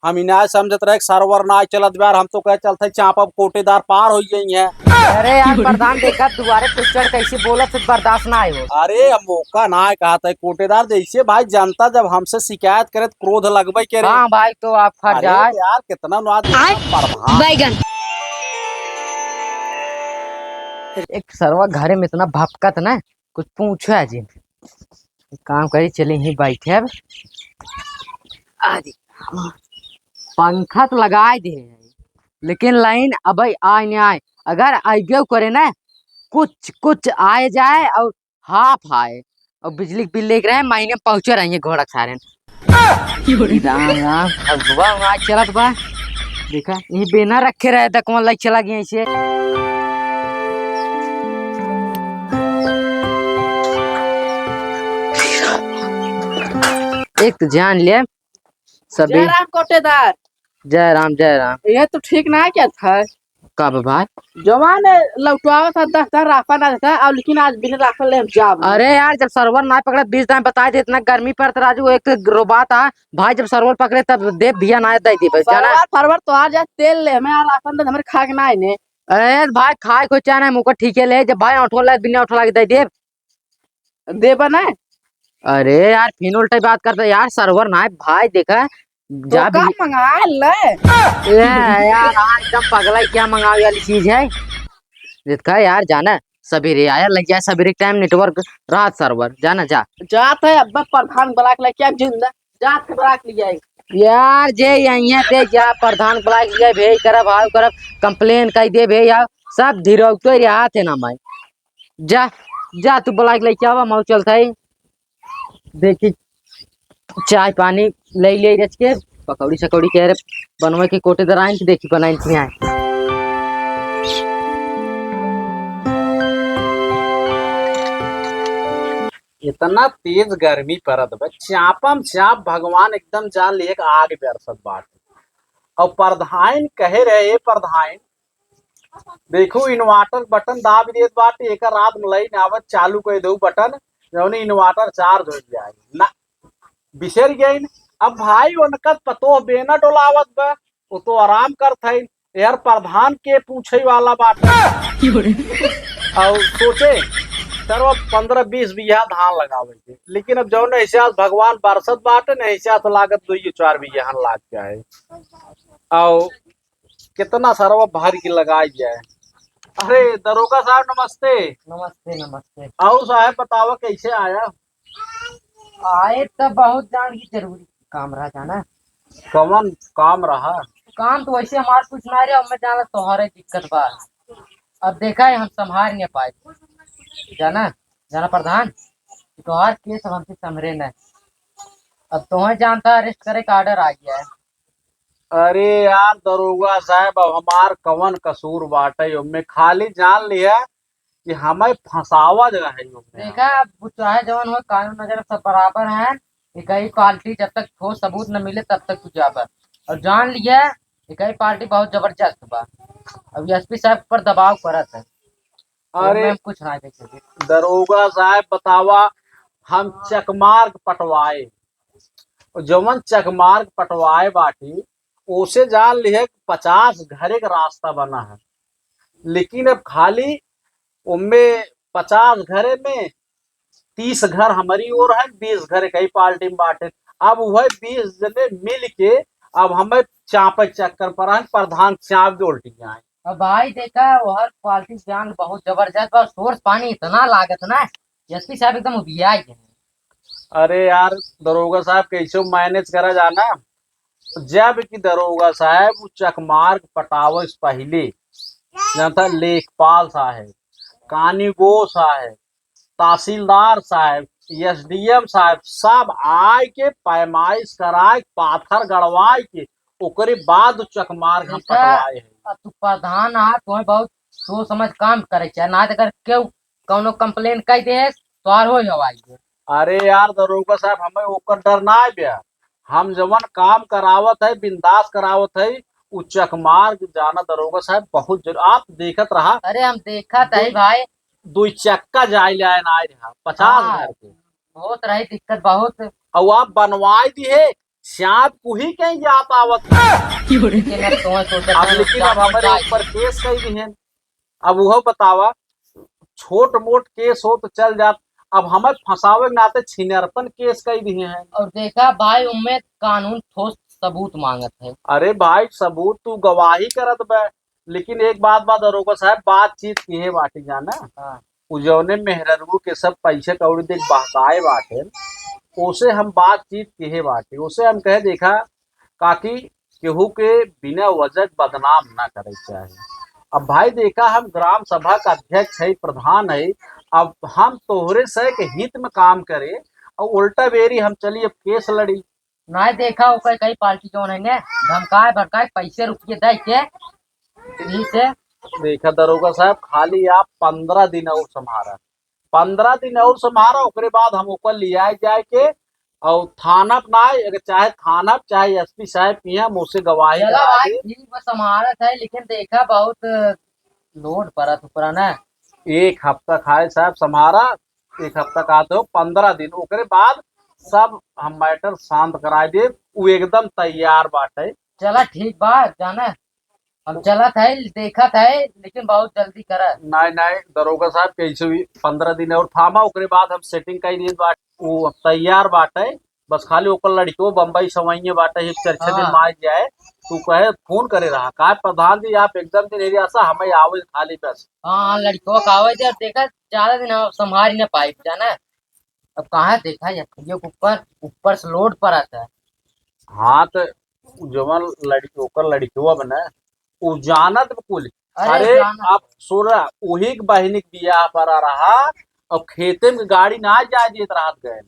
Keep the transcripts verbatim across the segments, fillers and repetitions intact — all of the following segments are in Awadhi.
हम इनाय समझत रहे कि server नाय चलत बा, हम तो कहे चलत है चापब, कोटेदार पार होइ गई है। अरे यार प्रधान, देखा दुआरे कुछ चढ़ कैसे बोलत है, बर्दाश्त नाय हो। अरे हम मौका नाय कहत है कोटेदार, जैसे भाई जनता जब हमसे शिकायत करे तो क्रोध लगबे करे। हाँ भाई, तो आप फट अरे जाए। यार कितना नाद आय। प्रधान। बैगन। एक सरवा घरे में इतना भपकत ना, कुछ पूछो है जी। एक काम करी, चली ही बैठे अब। आ जी। पंखा तो लगाए दे, लेकिन लाइन अब आए नहीं आए। अगर आइबे करे ना, कुछ, कुछ आए जाए और हाफ आए, और बिजली के बिल लेके रहे, महीने में पहुँचे रहिए घोड़ा सारे। राम राम, अब बुआ वहाँ चलत बा। देखा, यही बेना रखे रहे, दकवा लाइक चला गया इसे। एक तो जान ले, सभी जय राम कोटेदार। जय राम, जय राम। ये तो ठीक ना क्या था? का बा भाई? जवान लौटवावत था, दस हजार राफा ना देता, और लेकिन आज बिना राफा ले हम जाब। अरे यार, जब server ना पकड़े, बीस टाइम बताए थे, इतना गर्मी पड़त राजू, एक तो रोबात आ भाई, जब server पकड़े तब दे, बिया ना दे दी भाई, जाना। Server, फरवर तो आ जाए, तेल ले, हमें यार राफा दे, हमारे खा के ना आए ने। अरे भाई, खाए को चाहे ना, मुकर ठीक है ले, जब भाई ऑटो ला, बिना ऑटो ला के दे दे। देबा ना? अरे यार, फिर उल्टे बात करता यार, server ना है भाई, देखा, तो जा का भी मंगा ले? ए यार, हाँ, एकदम पगला, क्या मंगावे वाली चीज है? देखा यार, जाना, सवेरे आया, लग जाए सवेरे टाइम network, रात server, जाना, जा। जात है, अब प्रधान बुला के लेके आ, जिंदा, जात के बुला के ले आए। यार, जे यहाँ पे जा, प्रधान बुला के ले आए, भेज करब, हाउ करब, complain कर दे, भेज, यार, सब धीरे तो रहा थे ना, मैं। जा, जा, तू बुला के लेके आवा, मऊ चलत है। देखी, चाय पानी ले ले रच के, पकौड़ी सकौड़ी कह रहे बनवे के कोटेदार आइन के देखी बनाइन के आए। इतना तेज गर्मी पड़त बा, चापम चाप भगवान एकदम जान लिए कि आग बरसत बाटे। और प्रधान कहे रहे, "ए प्रधान, देखो inverter बटन दाब देत बाटे, एकर रात में लाइन आवत चालू कर दो बटन, जौन inverter charge हो जाए ना।" बिसर गए न। अब भाई उनका पतोह बेना डोलावत बा, वो तो आराम करत है। यार प्रधान के पूछे वाला बात है। और सोचे, "सर, वो पन्द्रह बीस बीघा धान लगावे के, लेकिन अब जौन हिसाब भगवान बरसत बाटे न, हिसाब से लागत दो चार बीघा हन लाग जाए।" और कितना सरवा भर के लगाई जाए। अरे दरोगा साहब, नमस्ते। नमस्ते, नमस्ते। और साहब, बतावा, कैसे आया? आए तो बहुत जान की जरूरी काम रहा, जाना। कौन काम रहा? काम तो वैसे हमार कुछ ना रहा, मैं जाना तोहरे दिक्कत बा। अब देखा है, हम संभाल नहीं पाए, जाना, जाना प्रधान, तोहार केस अब हमसे संभरे न। अब तोहे जानता, arrest करे का order आ गया है। अरे यार दरोगा साहब, अब हमार कवन कसूर बाटे ओमे? खाली जान लिया कि हमें फंसावा जो है ओमे। देखा, अब चाहे जवन हो, कानून नजर सब बराबर हैं। एक ही पार्टी, जब तक ठोस सबूत न मिले तब तक तू जाबा। और जान लिया, एक ही पार्टी बहुत जबरदस्त बा। अब एसपी साहब पर दबाव करत है। अरे ओमे हम कुछ ना देखे। दरोगा साहब बतावा, हम चकमार्ग पटवाए, जवन चकमार्ग पटवाए बाटी, ओसे जान लिहे कि पचास घरे के रास्ता बना है, लेकिन अब खाली ओमे पचास घरे में तीस घर हमारी ओर है, बीस घर कई पार्टी में बाटे। अब वह बीस जने मिल के अब हमें चापे चक्कर पर हैं, प्रधान चाप के उल्टी आए। अब भाई देखा, वो हर पार्टी जान बहुत जबरदस्त बा, सोर्स पानी इतना लागत ना, एसपी साहब एकदम उबिया गए। अरे यार दरोगा साहब, कैसे मैनेज करा जाना? जब कि दरोगा साहब, उ चकमार्ग पटावे से पहिले, जानता, लेखपाल साहब, कानूनगो साहब, तहसीलदार साहब, एसडीएम साहब, सब आए के पैमाइश कराए, पाथर गड़वाए के, ओकरे बाद उ चकमार्ग हम देखा, पटवाए हैं। अब तू प्रधान आ, तुम्हें बहुत सोच समझ काम करे के चाहे, ना तो अगर केहू कौनो कंप्लेन कर दे, तो और हो हवाई। अरे यार दरोगा साहब, हमें ओकर डर ना है बे। हम जवन काम करावत है, बिंदास करावत है, उ चकमार्ग जाना दरोगा साहब, बहुत जरूर, आप देखत रहा। अरे हम देखत है दो, भाई। दो चक्का जाए ले आए ना आए रहा, पचास हाँ, हजार के। बहुत रही दिक्कत, बहुत। और आप बनवाए दिहे, चाँद कुही कहीं जात आवत है। लेकिन अब तोहैं सोचत अब है, लेकिन अब जान हमरे जाए। ऊपर केस कई दिहेन। अब उहो बतावा, छोट मोट केस हो तो चल जात, अब हमें फंसावे के नाते छिनरपन केस कई दिहे हैं। और देखा भाई, उनमें कानून ठोस सबूत मांगत है। अरे भाई, सबूत तू गवाही करत बे, लेकिन एक बात बा दरोगा साहब, बातचीत किहे बाटी जाना। हाँ। उ जौने मेहररुओ के सब पैसे कौड़ी दे के बहकाए बाटे, ओसे हम बातचीत किहे बाटे, ओसे हम कहे, देखा काकी, केहू के बिना वजह के बदनाम ना करे के चाही। अब भाई देखा, हम ग्राम सभा का अध्यक्ष है, प्रधान है, अब हम तोहरे से के हित में काम करे और उल्टा बेरी हम चली अब केस लड़ी। नाहीं देखा, ओकर कई पार्टी जौन है ने, धमकाए भड़काए, पैसे रुपये दे के, यही से। देखा दरोगा साहब, खाली आप पन्द्रह दिन और संभारा, पन्द्रह दिन और संभारा, ओकरे बाद हम ओकर लियाए जाए के और थाना पे ना, अगर चाहे थाना पे, चाहे एसपी साहब के यहाँ, हम ओसे गवाही चला करा भाई, दे। ठीक बा, संभारत है, लेकिन देखा बहुत लोड परत ऊपरा ना। एक हफ्ता खाए साहब संभारा, एक हफ्ता का तो पन्द्रह दिन, ओकरे बाद सब हम मैटर शांत कराए देब। उ एकदम तैयार बाटे। चला ठीक बा, जाना हम चलत है, देखत है, लेकिन बहुत जल्दी करा। नाहीं, नाहीं, दरोगा साहब, कैसे भी पन्द्रह दिन और थामा, ओकरे बाद हम सेटिंग कर देत बाटे। उ तैयार बाटे, बस खाली ओकर लड़कियो बम्बई सवैये बाटे, एक चार छह दिन हाँ। में आ जाए। तू कहे फोन करे रहा, का प्रधान जी, आप एकदम दिन एरिया से हमें आवे खाली बस। हाँ, लड़कियों का आवे दे, देखा ज्यादा दिन हम संभाल ही ना पाई, जाना। अब कहाँ देखा ये, ये ऊपर, ऊपर से लोड पर आता है। हाँ, तो उ जवन लड़की, ओकर लड़कियो बने, उ जानत बकुल। अरे, अरे, जानत। अब सुन, उही के बहिनी के बियाह पर आ रहा, अब खेते में गाड़ी ना जाए देत रहत गए।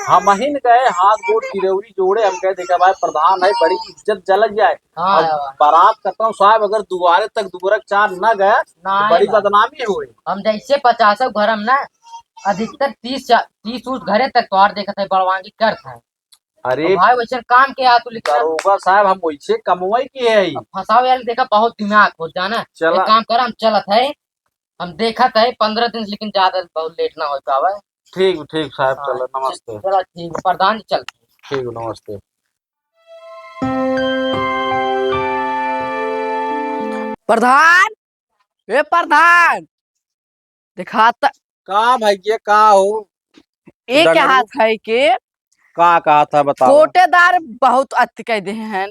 हमहिन गए, हाथ गोड़ किरौरी जोड़े, हम कहे, "देखा भाई, प्रधान है, बड़ी इज्जत जल जाए।" हाँ, अब यार। बारात कतौ साहब अगर दुआरे तक दुआरे चार न गए, तो ना बड़ी आएगा। बदनामी होए। हम जैसे पचासों घर हम ना, अधिकतर तीस चा-, तीस उस घरे तक तोहार देखत है, बड़वांगी करत है। अरे तो भाई, वैसे काम के आ तू लिखा। दरोगा साहब, हम वैसे कमवाई के है। अब फंसावे वाले देखा, बहुत दिमाग हो जाना। चला। एक काम कर, हम चलत है, हम देखत है पन्द्रह दिन से, लेकिन ज्यादा बहुत लेट ना हो पावे। ठीक, ठीक साहब, हाँ, चलो, नमस्ते। चलो, ठीक, प्रधान जी, चलते हैं। ठीक, नमस्ते। प्रधान, ए प्रधान, देखा त का भैया, का हो? ए डगरू? कहा था कि का कहा था, बताओ। कोटेदार बहुत अति कह दे हैं।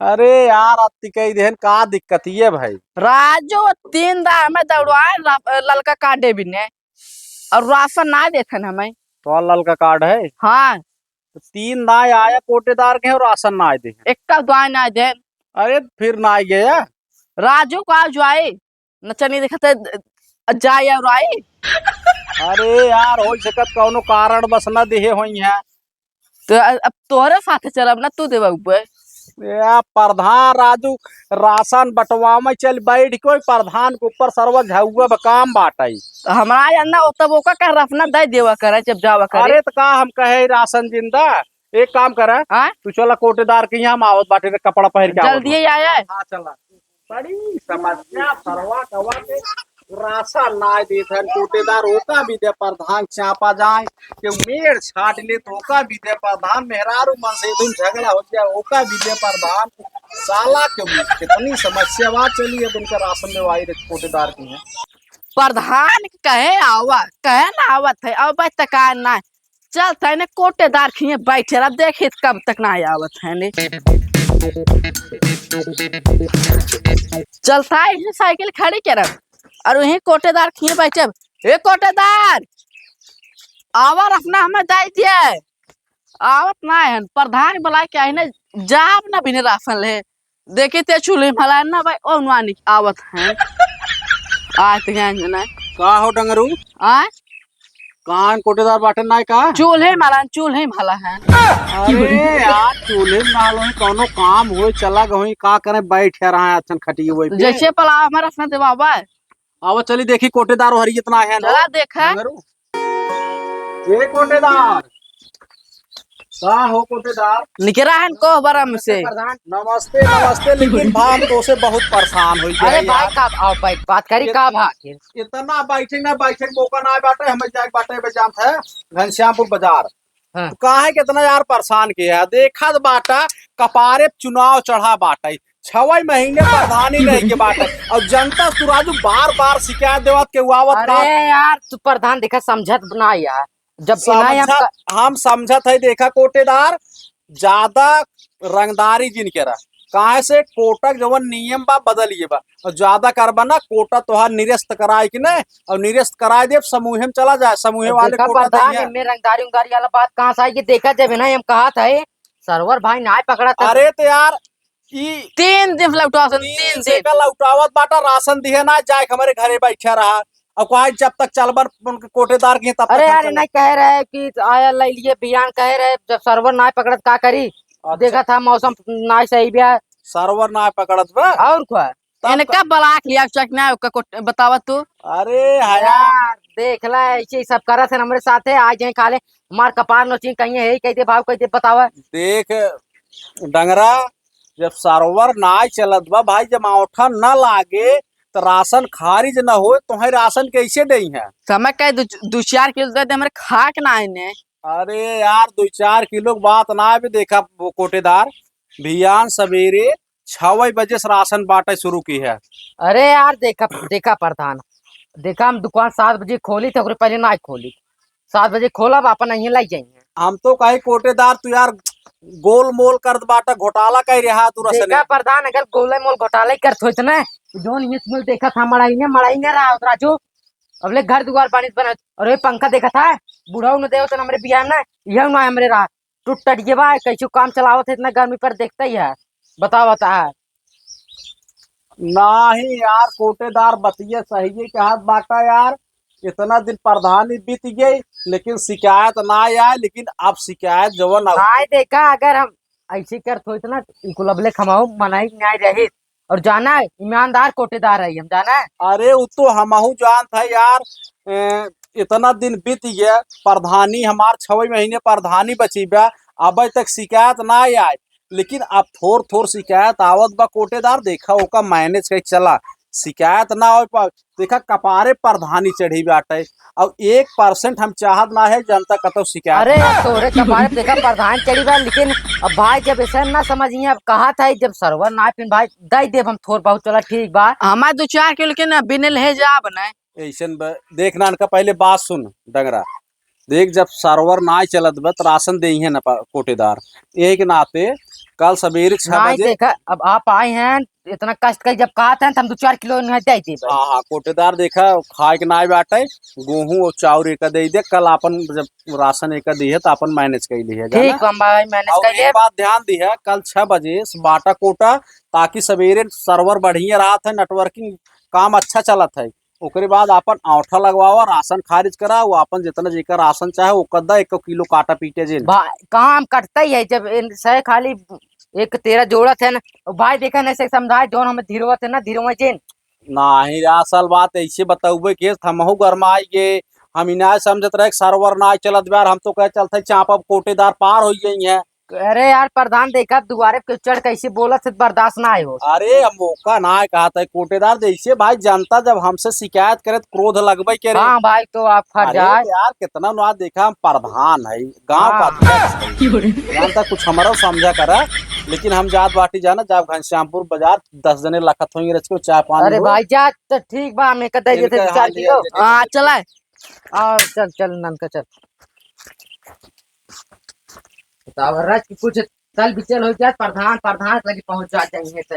अरे यार, अति कह दे हैं, का दिक्कत ये भाई? राजू तीन दार में दौड़वाए ला-, ललका कार्ड बिने, और राशन ना देथन हमें। तो ललका कार्ड है? हाँ। तो तीन दाय आया कोटेदार के और राशन ना दे। एक का दाय ना दे। अरे फिर ना गया। राजू का जो आए, नचनी देखते जाए और आई। अरे यार, हो सकत कौनो कारण बस न देहे होई है। तो अ-, अब तोहरे साथ चलब ना, तू देबा ऊपर। ए, प्रधान राजू राशन बंटवावे चल बैठ के, प्रधान के ऊपर सरवा झउआ बा काम बाटई। तो हमरा या ना, तब ओका कह रफना दे देवा करे, जब जावा करे। अरे, तो का हम कहे राशन जिंदा? एक काम करे, हाँ? तू चला कोटेदार के यहाँ, हम आवत बाटे, कपड़ा पहिर के आवत जल्दी बाटे। आया। हाँ, चला। बड़ी समस्या सरवा कवा के राशन ना देत हन कोटेदार, ओका भी दे प्रधान चापा जाए, के मेड़ छाट ले तो ओका भी दे प्रधान, मेहरारू मन से एकदम झगड़ा हो जाए, ओका भी दे प्रधान। साला के भी कितनी समस्या बा, चलिए अब इनका राशन देवाई रे कोटेदार की है। प्रधान कहे आवा, कहे ना आवत है, अब तक आए ना। चल, तैने कोटेदार खिए बैठे रह, देखित कब तक ना आवत है ने। चल, था यही साइकिल खड़ी करब और वहीं कोटेदार खिए बैठब। ए कोटेदार, आवा रफना हमें दे दिए। आवत ना है, प्रधान बुलाए के आई ने, जाब ना बिने राशन ले। देखी ते चूल्हे में हला ना भाई, ओ नुआनी आवत हैं। आत गए ना। का हो डंगरू? आ? कान कोटेदार बाटन नाय का? चूल्हे में हला, चूल्हे में हला है। अरे यार, चूल्हे में ना लो, कौनो काम होए, चला गई, का करें, बैठ रहा है अच्छन खटिए वही पे। जैसे पला हमारा अपना देवा बा। आवा चली देखी कोटेदार हरी जितना है ना। चला देखा। डंगरू। ए कोटेदार, का हो कोटेदार? निकरा है कोहबरम से। नमस्ते, नमस्ते, लेकिन भाई हम तो से बहुत परेशान हो गए अरे भाई, यार। का आओ बैठ, बात करी, इत-, का भा आखिर? इतना बैठे ना बैठे के मौका ना बाटे, हमें जाए बाटे बे जाम है घनश्यामपुर बाजार। हाँ। तो काहे के इतना यार परेशान किया है? देखत बाटा, कपारे पे चुनाव चढ़ा बाटे, छवै महीने प्रधानी रह के बाटे, और जनता तू राजू बार बार शिकायत देवत के आवत बा। अरे यार, तू प्रधान देखा समझत ना यार, जब इनाय हम समझत, क- हम समझत है, देखा कोटेदार, ज्यादा रंगदारी जिन करा, काहे से कोटा के जवन नियम बा बदलिए बा, और ज्यादा करबा ना कोटा तोहार निरस्त कराए के ने, और निरस्त कराए देब, समूहे में चला जाए, समूहे और वाले देखा कोटा प्रधान, दइहे। एमे रंगदारी उंगदारी वाला बात कहाँ से आई कि देखा जब इनाय हम कहत है, सरवर भाई नाय पकड़त है। अरे तो यार, ई तीन दिन से लौटावत हन, तीन तीन दिन। से का लौटावत बाटा, राशन दिहे ना, जाए के हमरे घरे बैठे रहा। अब कहा जब तक चलबन उनके कोटेदार के तब तक अरे हम यार, चलब। नहीं कह रहे कि आया ले लिए बियान, कह रहे जब सरवर नाय पकड़त का करी? अच्छा। देखा था मौसम नाय सही बिया। सरवर नाय पकड़त बा। और का? तब इनका का? बलाक लिया चक ना ओका को बतावा तू। अरे हया। यार, देख ला, ऐसे ही सब करत है हमरे साथे, आ जाए खाले हमार कपार नोचिन कहीं है, कह दे भाव, कह दे बतावा। देख डंगरा, जब सरवर नाय चलत बा भाई, जब औठा न लागे तो राशन खारिज न होए, तोहे राशन कैसे देई है? समय कहे दू, दू चार किलो दे दे, हमरे खाक ना है ने। अरे यार, दू चार किलो के बात ना है, देखा वो कोटेदार, बियान सवेरे छवै बजे से राशन बांटे शुरू की है। अरे यार, देखा, देखा प्रधान, देखा हम दुकान सात बजे खोली थे, ओकरे पहले ना खोली। सात बजे खोलब, अपन यहीं लाई जाइए। हम तो कही कोटेदार, तू यार गोल मोल करत बाटा, घोटाला कही रहा तू रसने। देखा प्रधान, अगर गोल मोल घोटाला ही करत होइत ना, तो जोन ये मोल देखा था मड़ाई ने, मड़ाई ने रहा होत राजू, अब ले घर दुआर पानी बना, और ये पंखा देखा था, बुढ़ऊ न देव तो हमरे बियाह ना, यह ना हमरे रहा, टूट टट गया बा, कैसे काम चलावत है इतना गर्मी पर देखता ही है, बतावा ता है। नाही यार, कोटेदार बतिया सही है, कहत बाटा यार, इतना दिन प्रधानी बीत गई, लेकिन शिकायत ना आए, लेकिन अब शिकायत जवन अब नाय देखा, अगर हम ऐसे करत होइत ना, इनको लबले खमाऊ मनाई नाय रहित। और जाना है, ईमानदार कोटेदार है हम, जाना है। अरे, उ तो हमहू जानत है यार, ए, इतना दिन बीत गया, प्रधानी हमार छवे महीने प्रधानी बची बा, अबे तक शिकायत ना आए, लेकिन अब थोर थोर शिकायत आवत बा कोटेदार, देखा ओका manage कइ चला, शिकायत ना हो पा, देखा कपारे प्रधानी चढ़ी बाटे। अब एक percent हम चाहत ना है जनता कतौ शिकायत अरे, ना। तोरे कपारे पे देखा प्रधान चढ़ी बा, लेकिन अब भाई जब ऐसे ना समझिए, अब कहा था जब सरवर ना फिर भाई दे देब हम थोर बहुत, चला ठीक बा। हमार दो चार किलो के ना बिने ले जाब ना। ऐसन ब-, देख ना, इनका पहले बात सुन, डंगरा। देख, जब सरवर नाय चलत बा, त राशन देइहे ना पा-, कोटेदार। यही के नाते कल सबेरे छह नाय बजे देखा, अब आप आए हैं, इतना कष्ट करी, जब कहत हैं, त हम दो चार किलो नहीं दे देबे। हाँ, हाँ, कोटेदार देखा, खाए के नाय बाटे, गेहूं और चाउर एक दे दे, कल आपन जब राशन एक दिहे, त आपन manage कर लिहे, जाना? ठीक बा भाई, manage और कर एक लेब। बात ध्यान दिहे, कल छह बजे से बाटा कोटा, ताकि सबेरे server बढ़िया रहत है, networking काम अच्छा चलत है। ओकरे बाद आपन औंठा लगवावा, राशन खारिज करा, वो आपन जितना जेकर राशन चाहे, ओकर दा, एक किलो काटा पीटे जिन। भा-, काम कटता ही है, जब इन से खाली एक तेरह जोड़त है ना, ओ भाई देखा ना, से समझाए, जौन हमें धीरवत है ना, धीरवा जिन। नाही रे, असल बात ऐसे बतौबे के, हमहू गरमाई गे, हम इनाय समझत रहे कि server नाय चलत बा, हम तो कहे चलत है, चापब कोटेदार पार हो गई है। अरे यार, प्रधान देखा, दुआरे पे चढ़ कैसे बोलत है, बर्दाश्त ना हो। अरे, हम ओका ना कहत है, कोटेदार, जैसे भाई जनता जब हमसे शिकायत करे, तो क्रोध लगबे करे। हाँ भाई, तो आप फट अरे जाए। यार, कितना ना देखा, हम प्रधान है, गांव का हाँ। अध्यक्ष है। जनता कुछ हमारा समझा करा, लेकिन हम जात बाटी जाना, जब घनश्यामपुर बाजार दस जने लखत होंगे, रच के चाय पानी अरे हो। भाई, जा, तो ठीक बा, हम एक दे देते इनका चार हाँ, किलो। ले, ले, ले। हाँ, चला। और चल, चल, ननका, चल। बताओ, रच के कुछ तल बिचल हो जाए, प्रधान, प्रधान लगे पहुंच जा चाहिए, तो